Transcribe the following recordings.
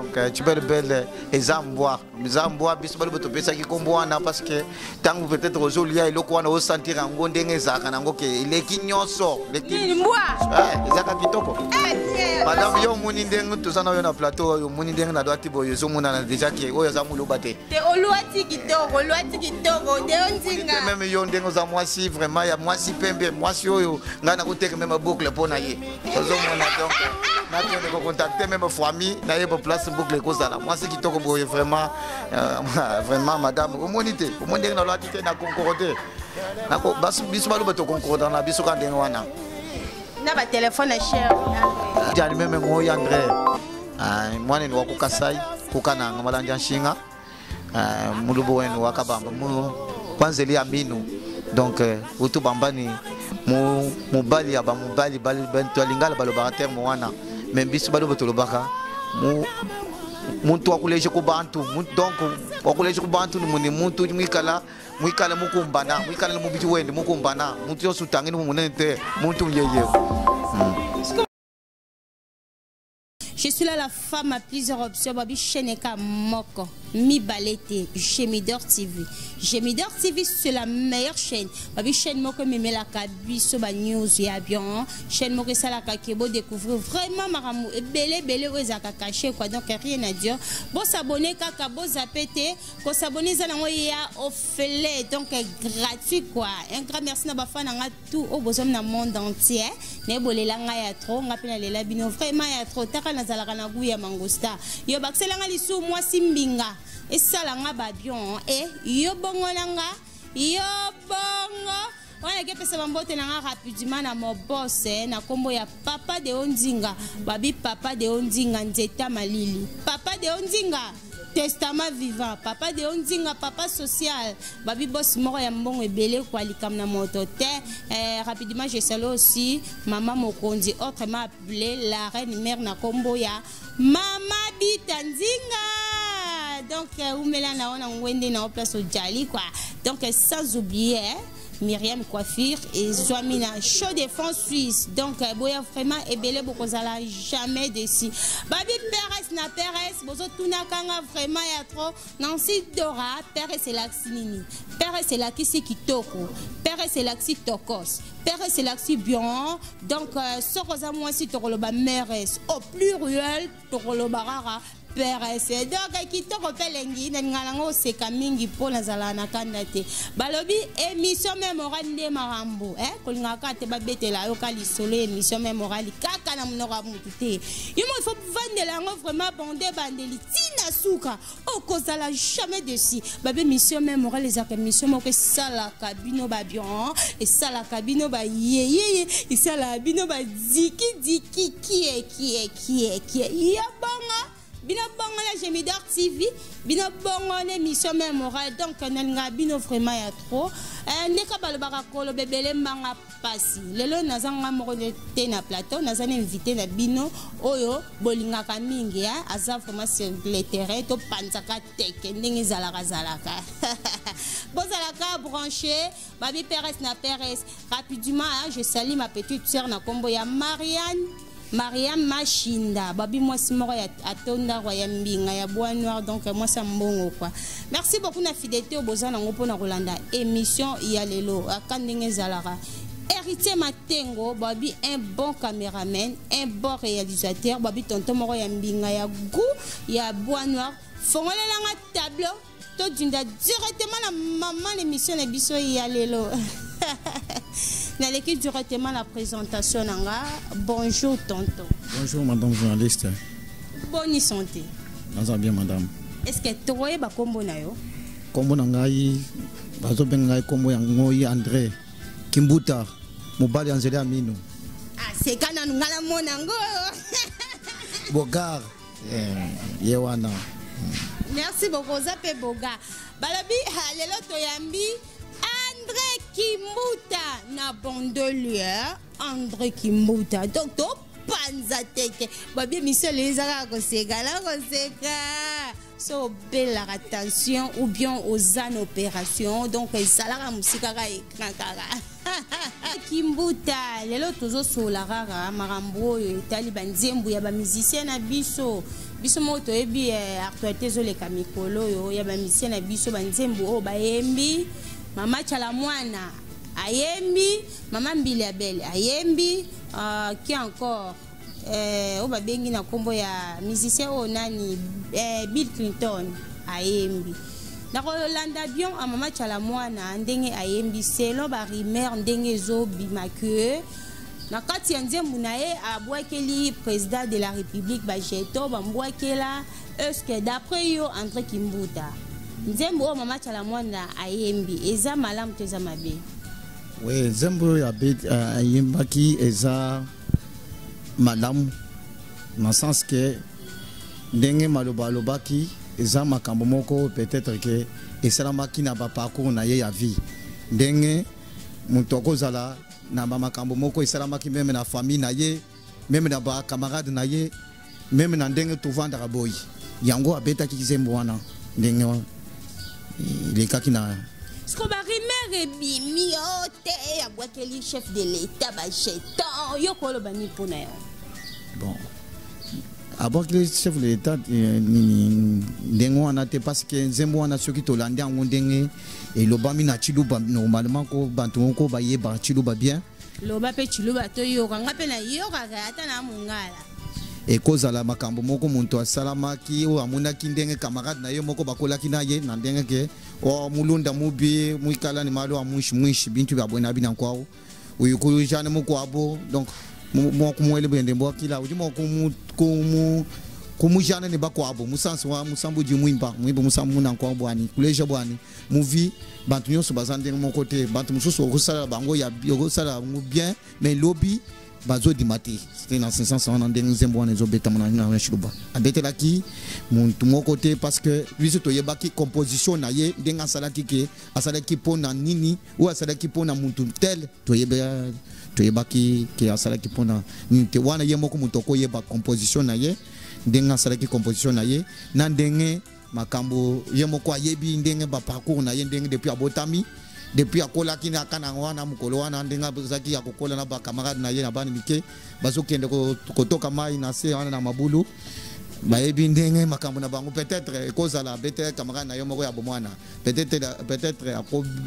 Donc Tshibelebele eza mbwa, eza mbwa. Biso balobi topesaki nkombo wana parce que ntango peut-être ozolia eloko wana, osentir yango ndenge ezalaka nango ke eleki nyonso. Mbwa. Ezalaka kitoko. Madame, yo omoni ndenge toza na yo na plateau oyo, omoni ndenge na dwati boye, ezomonana déjà ke oyo aza moluba te. Te, olwati kitoko, olwati kitoko te, yo Nzinga. Même yo ndenge oza mwasi vraiment ya mwasi pembe, mwasi oyo ngai nakoteka même boucle mpo na ye, ozomona. Donc nakende kocontacter même famille nayeba place boucle ekozala. Mwasi kitoko boye, vraiment, vraiment madame, omoni te, omoni ndenge nalwati te, na concorde biso baloba, toconcorde na biso ka ndenge wana. Na batelefone ya cher. Jani meme ngoyi André, mwaneni wa kukasai kukananga malanja nshinga, mulubu wenu wakabamba mu kwanzeli ya minu. Donc utu bambani mobali ya bamobali, bantu ya lingala balobaka terme wana, mais biso baloba tolobaka muntu wakuleje ku bantu. Donc wakuleje ku bantu ni muni muntu mwikala mwikale mukumbana, mwikale mubiji wende mukumbana, muntu yonse utangini munene te, muntu yeyewe. Je suis là, la femme à plusieurs options. Babi chaîne eka moko. Mibale te. Gemidor TV. Gemidor TV, c'est la meilleure chaîne. Babi chaîne moko memelaka biso ba news ya bien. Chaîne moko esalaka ke bo découvrir vraiment maramu ebele ebele oyo ezalaka caché quoi. Donc rien à dire. Bo s'abonner kaka, bo zapper te. Ko s'abonner eza nango ya ofele, donc gratuit quoi. Un grand merci na ba fan nga tout oyo bozwami na monde entier. Nayebolela ngai ya trop, ngai mpe nalela bino vraiment ya trop. Taka nazalaka na gu ya mangosta, yo bakiselanga lisusu mwasi mbinga esala nga babion e yo bongo na nga yo bongo wana. Ekepesa bambote na nga rapidement na mobose na nkombo ya Papa Deo Nzinga. Babi Papa Deo Nzinga, nzeta malili, Papa Deo Nzinga, testament vivant, Papa Deo Nzinga, papa social, babi boss moko ya mbongo ebele kwa likambo na moto te. Rapidement, je salue aussi mama mokonzi, autrement appelée la reine mère, na nkombo ya Mama Bita Nzinga. Donc umela na wana ngwende na place ojali quoi. Donc sans oublier, hein, Myriam Coiffure ezwami na Show de France Suisse. Donc boya vraiment ebele, bokozala jamais déçu. Babi Perez na Perez, bozotunaka nga vraiment ya trop. Nancy Dora, Perez elakisi nini? Perez elakisi kitoko, Perez elakisi tokos, Perez elakisi bien. Donc soki oza mwasi, tokoloba meres, au pluriel tokoloba kaka PRS. Donc kitoko mpe elengi, nalinga nango oseka mingi mpo nazalaka na kanda te. Balobi émission même oral nde makambo, eh? Kolingaka kaka te babetela yo ka lisolo émission même oral kaka na monoko ya mutu te. Yo mo il faut vandela yango vraiment bonde bandeli ntina suka, okozala jamais déçu. Babe émission même oral ezalaka émission moko esalaka bino babion, esalaka bino bayeyeye, esalaka bino badikidiki kie kie kie kie ya bongo. Bino bongo na Gemidor TV, bino bongo na émission même oral. Donc nalinga bino vraiment ya trop. Ndeka balobaka koloba ebele mbanga pasi. Lelo naza nga moko te na plateau, naza na invité na bino oyo bolingaka mingi, aza vraiment sur le terrain, topanzaka teke ndenge ezalaka zalaka. Bozalaka branché. Babi Perez na Perez. Rapidement, hein, je salue ma petite sœur na kombo ya Marianne, Mariam Machinda. Babi mwasi moko ya atonda roi ya mbinga ya bois noir, donc mwasi ya mbongo quoi. Merci beaucoup na fidélité oyo boza nango mpona kolanda émission ya lelo. Aka ndenge ezalaka, Héritier Matengo, babi un bon caméraman, un bon réalisateur, babi tonton moko ya mbinga ya goût ya bois noir. Fongolelanga tableau, todinda directement na mama l'émission na biso ya lelo. Naleki directement la présentation na nga. Bonjour tonton. Bonjour madame journaliste. Boni santé? Naza bien, madame. Est ce que tokoyeba nkombo na yo? Nkombo na ngai, bazobenga ngai nkombo ya Ngoi André Kimbuta, mobali ya nzela ya mino. Ah, seka nanu ngai namona yango. Bogar, ye wana. Merci beaucoup, oza mpe boga. Balobi lelo toyambi André Kimbuta na Bandelier. André Kimbuta, donc topanza teke. Babi émission lelo eza kaka koseka na koseka. So obelaka tension ou bien oza na opération, donc ezalaka mosika kaka écran kaka. Kimbuta, lelo tozosola kaka makambo oyo etali banzembo ya bamusicien na biso. Biso moko toyebi eh, actualité ezoleka mikolo oyo ya bamisien na biso, banzembo oyo bayembi. Mama Tshala Mwana ayembi, mama Mbili Abel ayembi, qui encore, oyo babengi na nkombo ya musicien oyo nani, Bill Clinton ayembi. Nakolanda bien a mama Tshala Mwana ndenge ayembi, selon barumeur ndenge ezobima ke na kati ya nzembo na ye abwakeli président de la République bajeton bambwakela. Est-ce que d'après yo, André Kimbuta, nzembo oyo mama Tshala Mwana ayembi eza malamu to eza mabe? Oui, nzembo oyo ayembaki eza malamu na sens ke ndenge maloba alobaki eza makambo moko peut-être ke esalamaki na baparcours na ye ya vie, ndenge moto akozala na bamakambo moko esalamaki même na famille na ye, même na bacamarade na ye, même na ndenge tovandaka boye. Yango abetaki nzembo wana ndenge elekaki na Siko barumeur ebimi o te abwakeli chef de l'État bajeton. Yo koloba nini mpona yango? Bon, abwakeli chef de l'État nini ndenge wana te, parce que nzembo wana, soki tolandi yango ndenge elobami na Tshiluba, normalement ko bantu moko bayeba Tshiluba bien. Loba mpe Tshiluba toyoka, nga mpe nayokaka ata na mongala. Ekozala makambo moko moto asalamaki oyo amonaki ndenge camarade na ye moko bakolaki na ye na ndenge ke o mulunda mubi mwikala ni malo amwishi mwishi bintu bya bwena bina kwao uyu kujana mukwabo. Donc mwa kumwele bwende mbwakila udi mwa kumu kumujana ni bakwabo musansi wa musambu di mwimba mwimba musambu muna kwa bwani kuleja bwani muvi. Bantu nyonso baza ndenge moko te. Bantu mosusu okosalela bango ya okosala bango bien, mais lobi bazodima te. C'était dans ce sens wana ndenge nzembo wana ezobetama na Tshiluba. Abetelaki muntu moko te, parce que biso toyebaki composition na ye ndenge asalaki, ke asalaki mpo na nini oyo asalaki mpo na muntu tel. Toyebaki ke asalaki mpo na nini te. Wana ye moko moto akoyeba composition na ye, ndenge asalaki composition na ye na ndenge makambo ye moko ayebi, ndenge baparcours na ye, ndenge depuis abotami, depuis akolaki na kana wana mokolo wana, ndenge azalaki ya kokola na bacamarade na ye na bana mike, bazokende kotoka mai na se wana na mabulu. Bayebi ndenge makambo na bango. Peut-être ekozala abetela camarade na ye moko ya bomwana, peut-être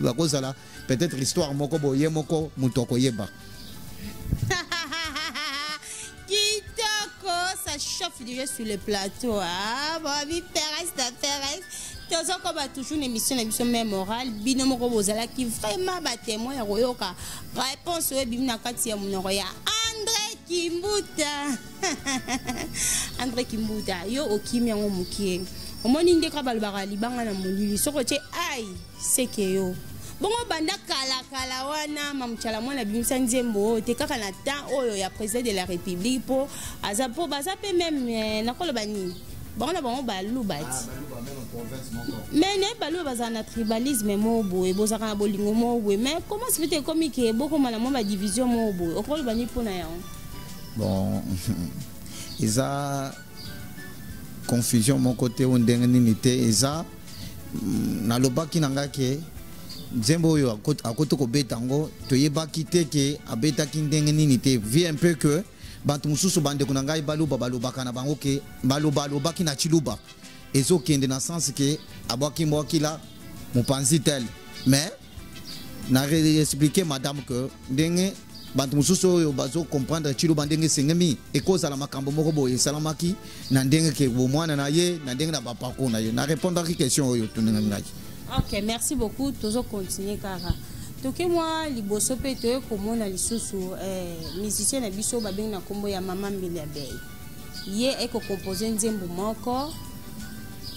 akozala peut-être histoire moko boye, ye moko moto akoyeba. Kitoko, ça chauffe déjà sur le plateau. Ah, bon, Perez, Perez. Tozokoba toujours na émission na biso Mère Morale. Bino moko bozalaki vraiment batémoin ya koyoka réponse oyo ebimi na kati ya monoko ya André Kimbuta. André Kimbuta, yo okimi yango mokie, omoni ndeka balobaka libanga na molili, soki otie ai seke yo bongo. Banda kalakala wana Mama Tshala Mwana abimisa nzembo oyo te kaka na temps oyo ya président de la République, mpo aza, mpo baza mpe même, nakoloba nini, bango na bango baluba ti. Mais naye baluba bazala na tribalisme moko boye, bozalaka na bolingo moko boye, mais comment se fait ekomi ke bokoma na mwa badivision moko boye? Okoloba nini mpona yango? Bon, eza confusion moko te o ndenge nini te. Eza nalobaki na ngai ke nzembo oyo akoti kobeta yango, toyebaki te ke abetaki ndenge nini te. Vu un peu que bato mosusu, bandeko na ngai baluba, balobaka na bango ke baloba alobaki na Tshiluba ezokende na sens ke abwaki mbwakila mopanzi tel. Mais na expliquer madame que ndenge bato mosusu oyo bazocomprendre Tshiluba ndenge esengemi, ekozala makambo moko boye esalamaki na ndenge ke bomwana na ye, na ndenge na baparcours na ye. Na répondaki question oyo tunenga ngai. Ok, merci beaucoup. Tozocontinue kaka, toke mwa liboso mpe toye komona lisusu musicien na biso babengi na nkombo ya mama Mbilia Bey. Ye ekocompose nzembo moko,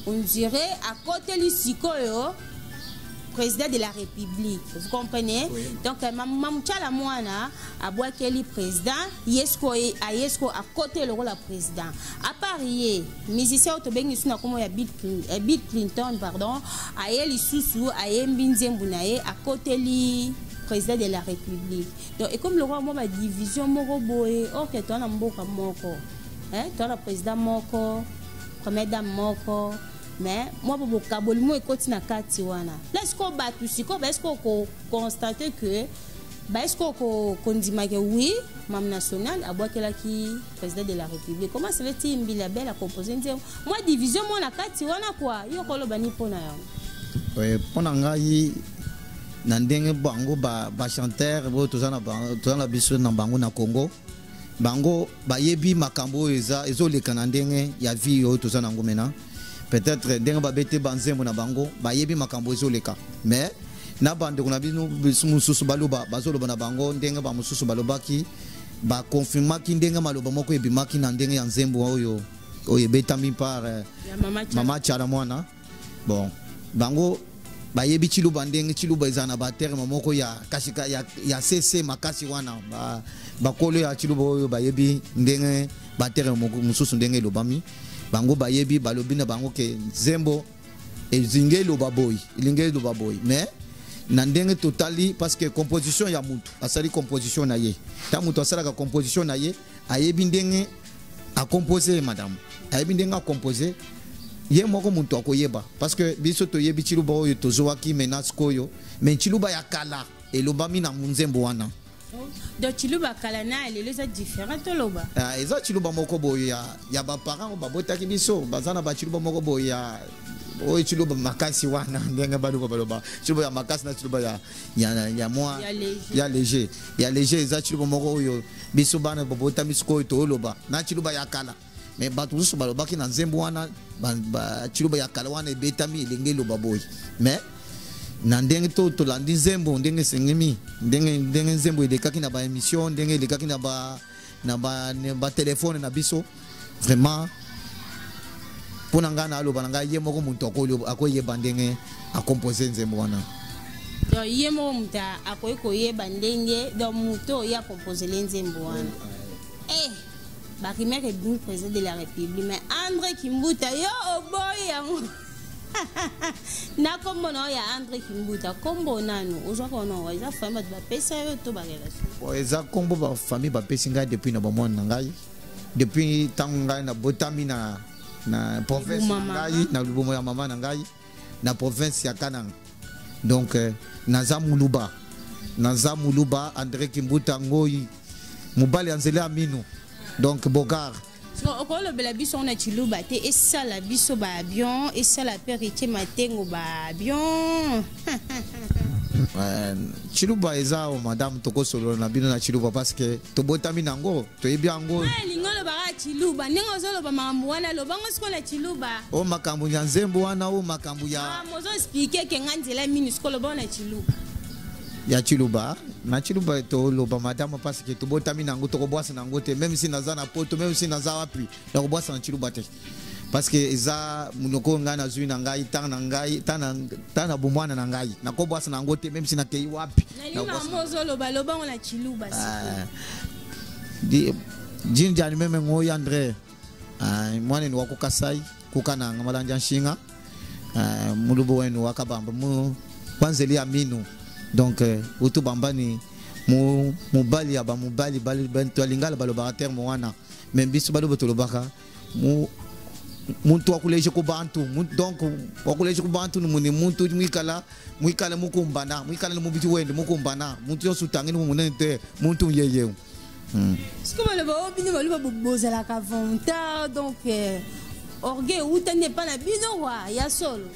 on dirait akoteli sikoyo président de la République, vous comprenez? Oui. Donc Mama Tshala Mwana abwakeli président, ye sikoyo aye sikoyo akoteli lokola président. À part ye, musicien oyo tobengi lisusu na nkombo ya Bill Clinton, pardon, aye lisusu ayembi nzembo na ye, akoteli président de la République. Donc ekomi lokola mwa badivision moko boye, or ke toza na mboka moko, toza na président moko, première dame moko, mais mwa bo bokaboli mo ekoti na kati wana. La sikoyo bato sikoyo baye sikoyo koconstater que baye sikoyo kondima ke oui. Mam National abwakelaki président de la République. Comment se fait-il Mbilia Bel a composé nzembo? Moi division moi na kati wana quoi. Yo koloba ni pona yango. Ouais, pona ngai na ndenge bango ba ba chanteur bo toza na bango toza na biso na bango na Congo. Bango bayebi makambo oyo eza ezoleka na ndenge ya vie oyo toza nango maintenant. Peut-être ndenge babete banzembo na bango bayebi makambo ezoleka. Mais na bandeko na bino biso mosusu baloba bazoloba na bango ndenge ba mosusu balobaki bakonfirmaki ndenge maloba moko ebimaki na ndenge ya nzembo oyo oyo ebetami par Ya Mama Tshala. Mama Tshala Mwana. Bon, bango bayebi Tshiluba ndenge Tshiluba eza na ba terme moko ya kasi ya, ya CC makasi wana ba bakolo ya Tshiluba oyo bayebi ndenge ba terme moko mosusu ndenge elobami bango bayebi balobi na bango ke nzembo elingi eloba boye elingi eloba boye mais na ndenge totali parce que composition ya mutu asali composition na ye ntango mutu asalaka composition na ye ayebi ndenge akompose madame ayebi ndenge akompose ye moko mutu akoyeba parce que biso toyebi Tshiluba oyo tozwaki maintenant sikoyo mais Tshiluba ya kala elobami na nzembo wana. Donc Tshiluba kala na lelo eza différent toloba. Ah, eza Tshiluba moko boye ya, ya baparent oyo babotaki biso baza na batshiluba moko boye ya oyo Tshiluba makasi wana ndenge baluba baloba Tshiluba ya makasi na Tshiluba ya, ya, ya mwa Ya léger. ya léger ya léger eza Tshiluba moko oyo biso bana babotami sikoyo tooloba na Tshiluba ya kala mais bato mosusu balobaki na nzembo wana ba Tshiluba ya kala wana ebetami elenge eloba boye mais na ndenge to tolandi nzembo ndenge esengemi ndenge ndenge nzembo elekaki na ba émission ndenge elekaki na ba na ba na ba telefone na biso vraiment mpo na ngai naloba na ngai ye moko moto akoyeba ndenge akompose nzembo wana. Donc ye moko moto akoki koyeba ndenge donc moto oyo akomposele nzembo wana. Eh, barimere ebimi président de la République mais André Kimbuta yo oboyi yango na kombo na oyo ya André Kimbuta kombo nanu ozwaka wana eza famille bato bapesa yo to barelation? Bon, eza kombo ba famille bapesi ngai depuis na bomwana na ngai depuis ntango ngai nabotami na na province Libumu na ya ngai mama. na libumu ya mama na ngai na province ya Kananga. Donc naza muluba naza muluba André Kimbuta Ngoi mobali ya nzela ya mino donc Bogar. So okolobela biso na Tshiluba te esala biso ba avion esala pe Riche Matengo ba avion. Tshiluba eza o madame tokosolola na bino na Tshiluba parce que tobotami nango toyebi yango. Eh, lingo lobaka Tshiluba ndenge ozoloba makambo wana lobango sikoyo na Tshiluba. O makambo ya nzembo wana o makambo ya Ah, mozo expliquer ke nga nzela mini sikoyo lobango na Tshiluba. Ya Tshiluba na Tshiluba toloba madame parce que tobotami nango tokobwasa nango te même si naza na poto même si naza wapi nakobwasa na Tshiluba te parce que eza monoko ngai nazwi na ngai ntango na ngai ntango na bomwana na ngai nakobwasa nango te même si nakei wapi. Nalingi makambo ozoloba lobango na Tshiluba sikoyo. Jinjani meme ngoyi André mwaneni wa ku Kasai kukananga malanja nshinga mulubu wenu wakabamba mu kwanzeli ya minu donc utubamba ni mu mubali ya ba mubali bali bantu alingala balobaka terme wana mais biso baloba tolobaka mu muntu wakuleje ku bantu donc wakuleje ku bantu ni muni muntu mwikala mwikala mukumbana mwikala ni mubiti wende mukumbana muntu yonso utangini munene te muntu yeye. Siko baloba oyo bino baloba bozalaka vantard donc orgueil euta nde epa na bino wa ya solo.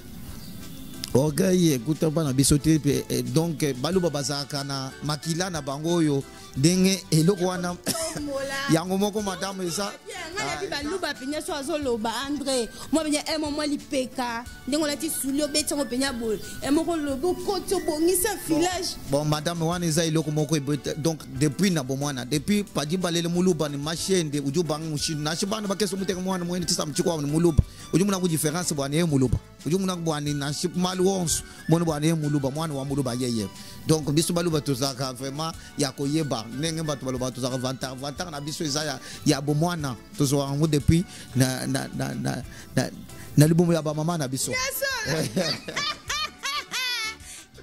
Orgueil ekuta mpa na biso te pe donc baloba bazalaka na makila na bango oyo ndenge eloko wana Tombola. yango moko madame eza. Nga nayebi baluba mpenza so azoloba André mwa mpenza mwa lipeka ndenge olati suli obeti yango mpenza boye moko lobi okoti obongisa filage. Bon madame wana eza eloko moko ebeta donc depuis na bomwana depuis padi balele muluba ni mashende uju bang mushindu na shibana bakeso muteka mwana mwene tisa mchikwa ni muluba uju muna ku différence bwana ye muluba uju muna ku bwana na ship malu onso mwana bwana ye muluba mwana wa muluba yeye donc biso baluba tozaka vraiment ya koyeba ndenge bato baloba tozaka vantard vantard na biso eza ya bomwana tozwaka yango depuis na, na, na, na, na, na libumu ya bamama na biso.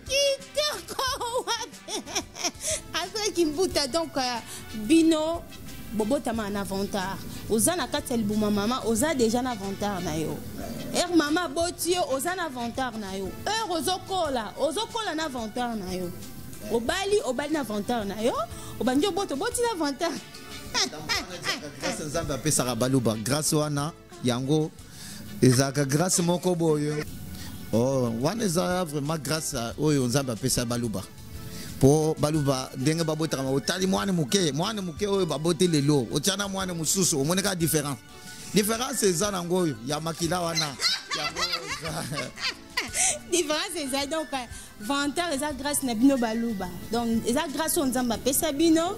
Kitoko wapi? André Kimbuta donc bino bobotama na vantard oza na kati ya libumu ya mama oza déjà na vantard na yo heure mama aboti yo oza na vantard na yo heure ozokola ozokola na vantard na yo. Obali, obali na vantard na yo, obandi oboto, oboti na vantard. Grâce Nzambe apesaka baluba, grâce wana yango ezalaka grâce moko boye. Oh, wana eza vraiment grâce oyo Nzambe apesa baluba. Po baluba ndenge babotaka, otali mwana moke, mwana moke oyo baboti lelo, otia na mwana mosusu, omoni kaka différence. Différence eza nango oyo ya makila wana. Yango différence eza. Donc vantard eza grâce na bino baluba, donc eza grâce oyo Nzambe apesa bino.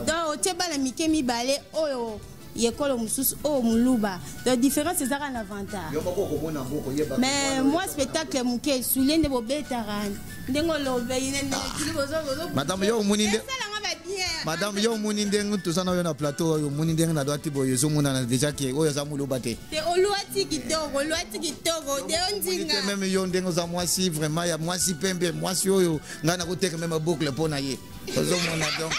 Donc otie bana mike mibale, oyo yekolo mosusu, oyo moluba, donc différence eza kaka na vantard. Mais moi, spectacle moke esuli nde bobetaka ndenge olobei. Madame, yo omoni nde esalanga babien. Madame, yo omoni ndenge toza na yo na plateau oyo, omoni ndenge na dwati boye, ezomonana déjà ke oyo aza moluba te. Te, olwati kitoko, olwati kitoko de yo ndinga. Même yo ndenge oza mwasi vraiment ya mwasi pembe, mwasi oyo ngai nakoteka même boucle mpo na ye, ozomona. Donc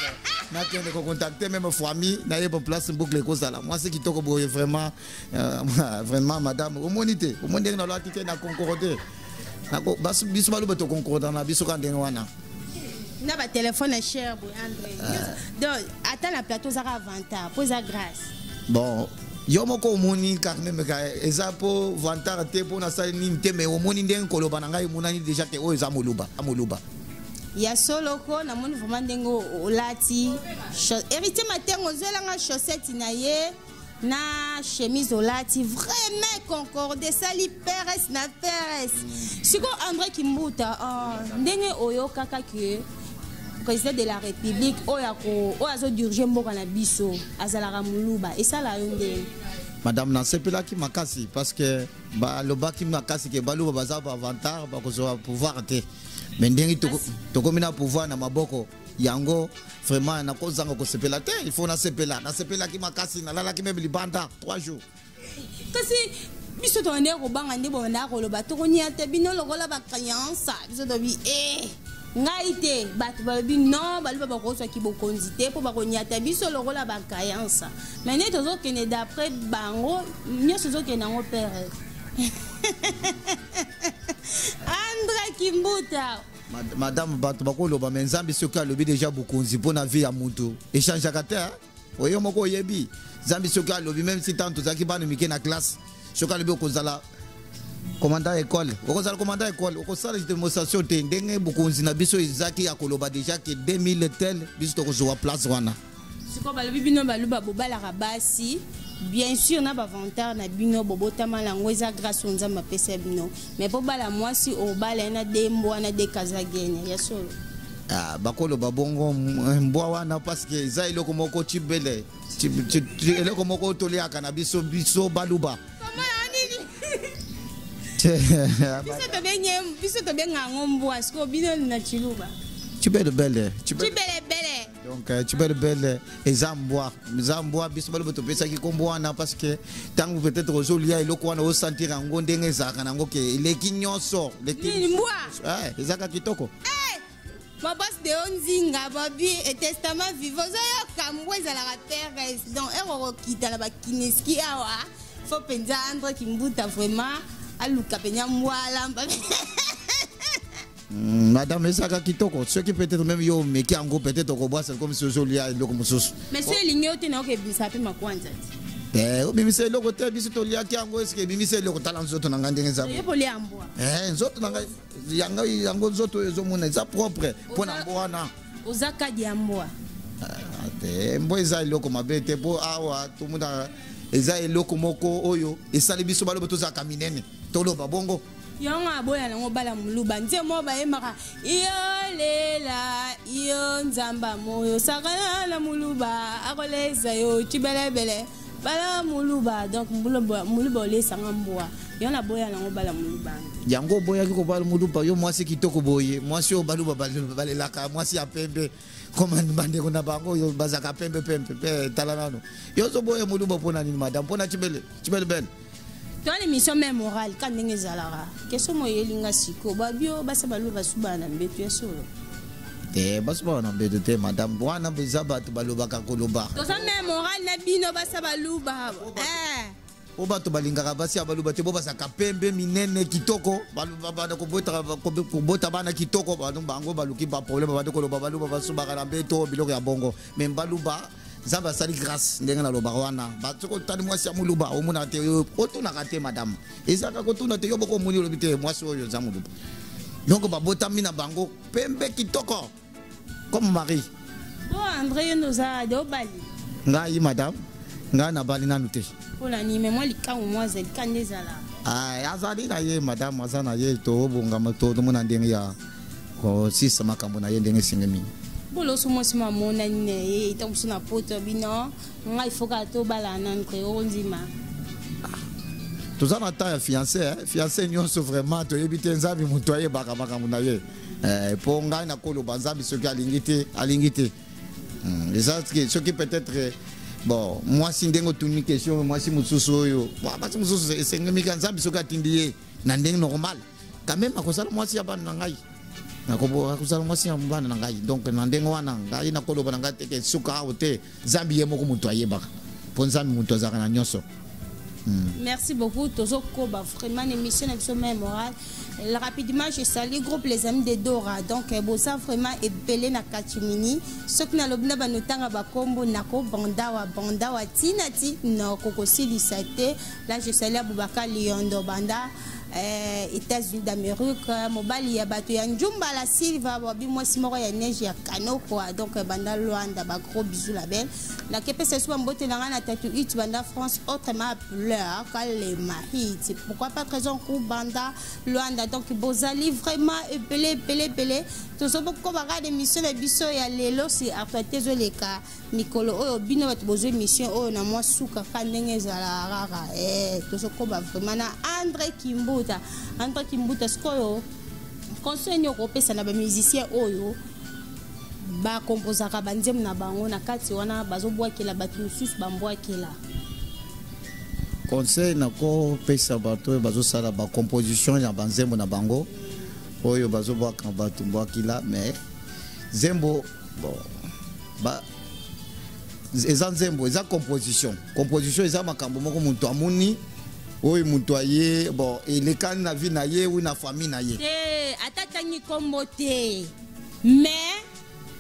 nakende kocontacter même famille nayeba place boucle ekozala. Mwasi kitoko boye vraiment, vraiment madame, omoni te, omoni ndenge nalwati te, na concorde biso baloba, toconcorde na biso ka ndenge wana. Na batelefone ya cher boye, André, donc ata na plateau ozaka vantard mpo eza grâce. Bon, yo moko omoni quand même ka eza mpo vantard te, mpo nasali nini te, mais omoni ndenge koloba na ngai emonani déjà ke oyo eza moluba, moluba. Ya solo ko namoni vraiment ndenge olati. Héritier Matengo, ozwelanga chaussette na ye na chemise, olati vraiment concorde, esali peres na peres. Sikoyo André Kimbuta, ndenge oyokaka ke président de la République oyo azodirige mboka na biso azalaka moluba, esala yo ndenge? Madame, nasepelaki makasi parce que balobaki makasi ke baluba baza bavantard, bakozwa pouvoir te, mais ndenge tokomi na pouvoir na maboko yango, vraiment nakozanga kosepela te. Il faut nasepela. Nasepelaki makasi, nalalaki même libanda 3 jours. Kasi biso tobandeki kobanga nde bobandaka koloba tokonia te bino lokola bacréance. Biso tobi e ngai te, bato balobi non, baloba bakozwaki bokonzi te mpo bakoniata biso lokola bacréance. Mais nde tozokende d'après bango nyonso, ezokende yango pere. André Kimbuta. Madame, bato bakoloba, mais Nzambe soki alobi déjà bokonzi mpo na vie ya mutu echangeaka te. Oyo moko oyebi, Nzambe soki alobi, même si ntango tozalaki bana mike na classe, soki alobi okozala commandant école, okozala commandant école, okosala démonstration te. Ndenge bokonzi na biso ezaki ya koloba déjà ke 2000 tel biso tokozwa place wana. Sikoyo balobi bino baluba bobalaka basi, bien sûr na bavantard na bino bobotama yango, eza grâce oyo Nzambe apesa bino, mais mpo bala mwasi obala ye na de mbwa na de kazagene, ya solo? Ah, bakoloba bongo mbwa wana parce que eza eloko moko cibele, eloko moko toliaka na biso, biso baluba. Biso tobenga yango mbwa, sikoyo bino na chiluba? Cibelebele. Cibelebele. Donc cibelebele eza mbwa, eza mbwa. Biso baloba topesaki nkombo wana parce que ntango peut-être ozolia eloko wana, osentir yango ndenge ezalaka nango ke eleki nyonso. Mbwa. Ezalaka kitoko. Mabasi de yo nzinga babi e testament vivant, ozoyoka, mbwa ezalaka peres. Donc ekokokita na bakineski awa, fo mpenza Andre Kimbuta vraiment aluka mpenza mbwa alamba. Madame, ezalaka kitoko. Soki peut-être même yo omeki yango, peut-être okobwasa comme si ozolia eloko mosusu. Mais so elingi yo te, nayoka ebimisa mpe makwanza te. Te, obimisa eloko te. Biso toliaki yango, eske ebimisa eloko? Tala nzoto na ngai ndenge eza. Ye polia mbwa? Nzoto na ngai yango, yango nzoto oyo ezomona eza propre mpo na mbo wana. Oza kadi ya mbwa? Te, mbwa eza eloko mabe te, mpo awa tomona eza eloko moko oyo esali biso baloba tozalaka minene, toloba bongo. Yango aboya nango bala moluba nze mo bayembaka yolela yo nzamba moyo sakana na moluba akolesa yo cibelebele bala moluba. Donc moluba olesanga mbwa, yo naboya nango bala moluba. Yango oboyaki kobala moluba, yo mwasi kitoko boye, mwasi oyo baluba balelaka, mwasi ya pembe koma bandeko na bango oyo bazalaka pembe pembe mpe. Tala nano, yo ozoboya moluba mpona nini, madame? Mpona cibele cibelebele? Toa l'émission même morale ka ndenge ezalaka. Question mo eyelinga sikoyo, babio basa baluba basubana na mbeto, ya solo? Te, basubaka na mbeto te, madame. Wana eza bato balobaka koloba. Toza même morale na bino basa baluba. Po bato balingaka basi ya baluba te, bo bazalaka pembe minene kitoko, banda kobota bana kitoko, bango baluki ba problème, banda koloba baluba basubaka na mbeto, biloko ya bongo. Mais baluba Nzambe asali grâce ndenge nalobaka wana. Soki otali mwasi ya moluba omonaka te, otunaka te madame, ezalaka kotuna te, yo boko omoni olobi te mwasi oyo eza moluba. Donc babotami na bango pembe kitoko comme Marie. Bon André, yo noza de obali. Ngai madame, ngai nabali nanu te. Mpona nini? Mais mwa likango mwa azali ka nde ezala. Ah, azali na ye madame, aza na ye, tobongama tomona ndenge ya kosisa makambo na ye ndenge esengemi. Boloso mwasi mwa amonani na ye ntango mosusu na poto bino ngai foka tobala nanu te okondima. Toza na temps ya fiancé, eh? Fiancé nyonso vraiment toyebi te, Nzambe moto ayebaka makambo na ye. Po ngai nakoloba Nzambe soki alingi te, alingi te. Eza soki peut-être bon mwasi ndenge otuni question, mwasi mosusu oyo, bon, mwasi mosusu esengemika Nzambe soki atindi ye na ndenge normal quand même akozala mwasi ya bana na ngai, akozala mwasi ya bana na ngai. Donc na ndenge wana ngai nakoloba na ngai te ke suka awa te, Nzambe ye moko moto ayebaka, po Nzambe moto azalaka na nyonso. Merci beaucoup Tozo Koba, vraiment une émission mémorable. Rapidement, je salue groupe Les Amis de Dora. Donc boza vraiment ebele na Katimini. Ceux qui na lobina ba notanga ba kombo nako bandawa bandawa tinati no kokosilisa te. Là je salue Aboubakar Liondo Banda, États-Unis d'Amérique, mobali ya bato ya Njumba la Silva, babi mwasi moko ya neige ya Kano quoi. Donc banda Luanda ba gros bisous la belle. Na kepesa suba mbote na nga na tatu it banda France autrement pleur kalema hit. Pourquoi pas présent coup banda Luanda. Donc bozali vraiment ebele ebele ebele. Tozo boko ba regarder émission na biso ya lelo si actualité zoleka mikolo oyo bino bato bozwi émission oyo na mwa suka ka ndenge ezala rara. Tozokoba vraiment na André Kimbuta. André Kimbuta sikoyo conseil nini okopesa na ba musicien oyo bakomposaka banzembo na bango na kati wana bazobwakela bato mosusu bambwakela? Conseil nakopesa bato oyo bazosala bacomposition ya banzembo na bango oyo bazobwaka bato mbwakila, mais nzembo bon, ba eza nzembo, eza composition. Composition eza makambo moko moto amoni oyo moto aye bon elekani na vie na ye ou na famille na ye. Te, ata tangi kombo te, mais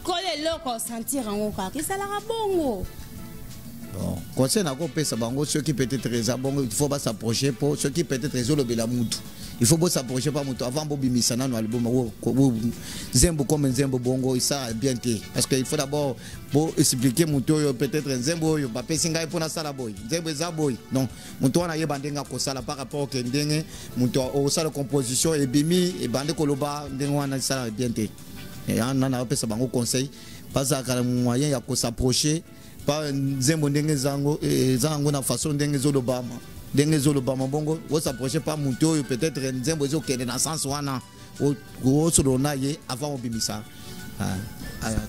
kolo eloko sentir yango kaka esalaka bongo. Bon, conseil nakopesa bango, soki peut-être eza bongo, il faut bas'approcher po soki peut-être ezolobela mutu, il faut bos'approcher pa mutu avant bobimisa nano album nzembo comme nzembo bongo esala bien te, parce que il faut d'abord bo expliquer mutu oyo peut-être nzembo oyo bapesi ngai mpo nasala boye, nzembo eza boye. Donc mutu wana ayeba ndenge akosala par rapport ke ndenge mutu osala composition ebimi ebandi koloba ndenge wana esala bien te. Wana napesa bango conseil, bazalaka na moyen ya kos'approcher pa nzembo ndenge ezango, eza yango na façon ndenge ezolobama, ndenge ezolobama bongo os'approcher pa mutu oyo peut-être nzembo ezokende na sens wana, osolola na ye avant obimisa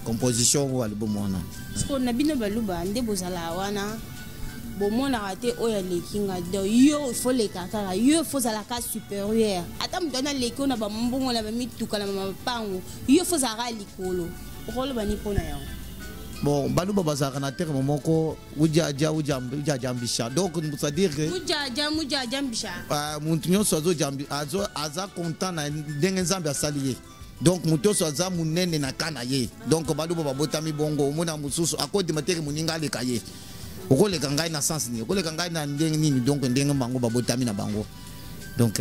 composition oyo album wana. Sikoyo na bino baluba nde bozala wana bomonaka te oyo aleki nga, donc yo il faut leka kaka, yo il faut ozalaka supérieur, ata moto wana aleki oyo na bambongo na bamituka na bamapango, yo faut ozalaka likolo. Okoloba ni mpona yango? Bon, baluba bazalaka na terme moko ujaja ujajambisha, donc c'est-à-dire que ujaja mujajambisha, mutu nyonso azojambi azo aza content na ndenge Nzambe asali ye. Donc mutu nyonso aza monene na ka na ye. Donc baluba babotami bongo, omona mosusu akodima teke moninga aleka ye, okoleka ngai na sens nini, okoleka ngai na ndenge nini? Donc ndenge bango babotami na bango. Donc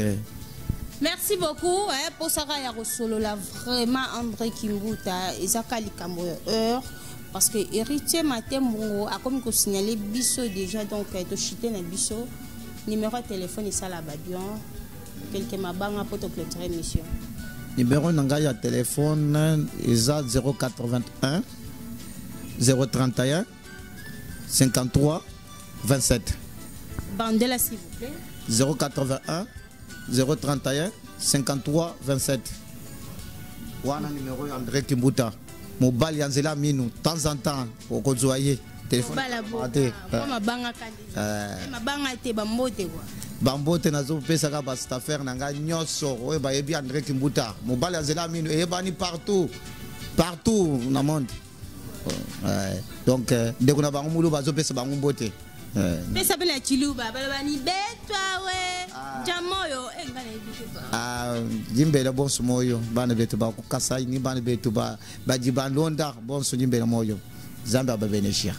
Merci beaucoup posaka ya kosolola vraiment André Kimbuta ezaka likambo ya heure, parce que héritier Matembongo a comme ko signaler biso déjà, donc to chiter na biso numéro de téléphone esala ba bien quelque mabanga pour to clôturer émission. Numéro na ngai ya téléphone eza 081 031 53 27. Bandela s'il vous plaît. 081 031 53 27. Wana numéro ya André Kimbuta, mobali ya nzela minu, temps en temps okozwa ye téléphone. Mobala bo. Te. Kwa mabanga kandi. Mabanga te bambote quoi. Bambote nazopesaka bastaffaire na ngai nyonso oyo bayebi André Kimbuta, mobali ya nzela minu, eyebani partout partout na monde. Donc ndeko na bango mulu bazopesa bango mbote. Eh. Pesa mpe na chiluba baloba ni betwa we jamoyo eh, nga nayebi te pa. Ah, jimbela bonso moyo bana betu ba ku Kasai ni bana betu ba badi balonda bonso jimbela moyo Nzambe ababeneshia.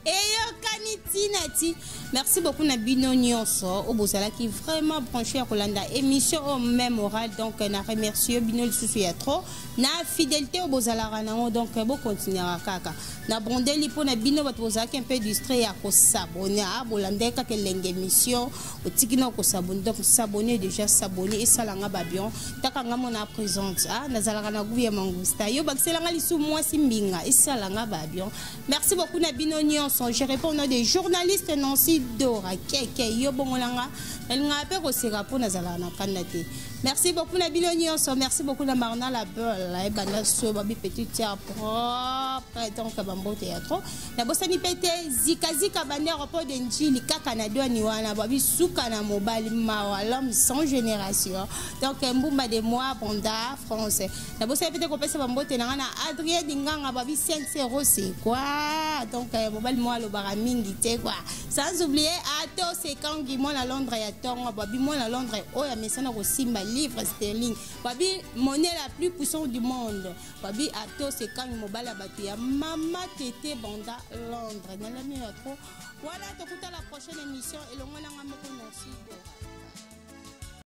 Eyokani ntina ti. Merci beaucoup na bino nyonso oyo bozalaki vraiment branché ya kolanda émission oyo même oral. Donc na remercie bino lisusu ya trop na fidélité oyo bozalaka nango. Donc bokontinuaka kaka na bondeli mpo na bino bato bozalaki un peu distrait ya kosabone. Ah, bolandaki kaka elenge émission, otiki na kosabone. Donc s'abonner déjà, s'abonner esalanga babion taka nga mona présente. Ah, nazalaka na goût ya mangusta yo bakiselanga lisu mwasi mbinga esalanga babion. Merci beaucoup na bino nyonso. Je réponds au nom des journalistes Nancy Dora keke yo bongolanga nalingaka mpe koseka mpo nazalaka na kanda te. Merci beaucoup na bino nyonso. Merci beaucoup na Marna la Belle ebanda so babi petite ya propre. Donc bambote ya trop nabosani mpe te zikazika bande aéroport de Njili kaka na dwani wana babi suka na mobali mawa, l'homme sans génération. Donc mbumba de moi banda France nabosani mpe te kopesa bambote na nga na Adrien Dinganga babi 5 euros c'est quoi. Donc mobali moko alobaka mingi te quoi. Sans oublier Ato Sekangi mwana Londres ya ntongo babi mwana Londres oyo amesana kosimba livre sterling babi monnaie la plus puissante du monde babi Ato Sekangi mobali ya bato ya mama tete banda Londres nalami ya trop. Voilà, tokuta la prochaine émission elongo nanga moko Nancy Dora.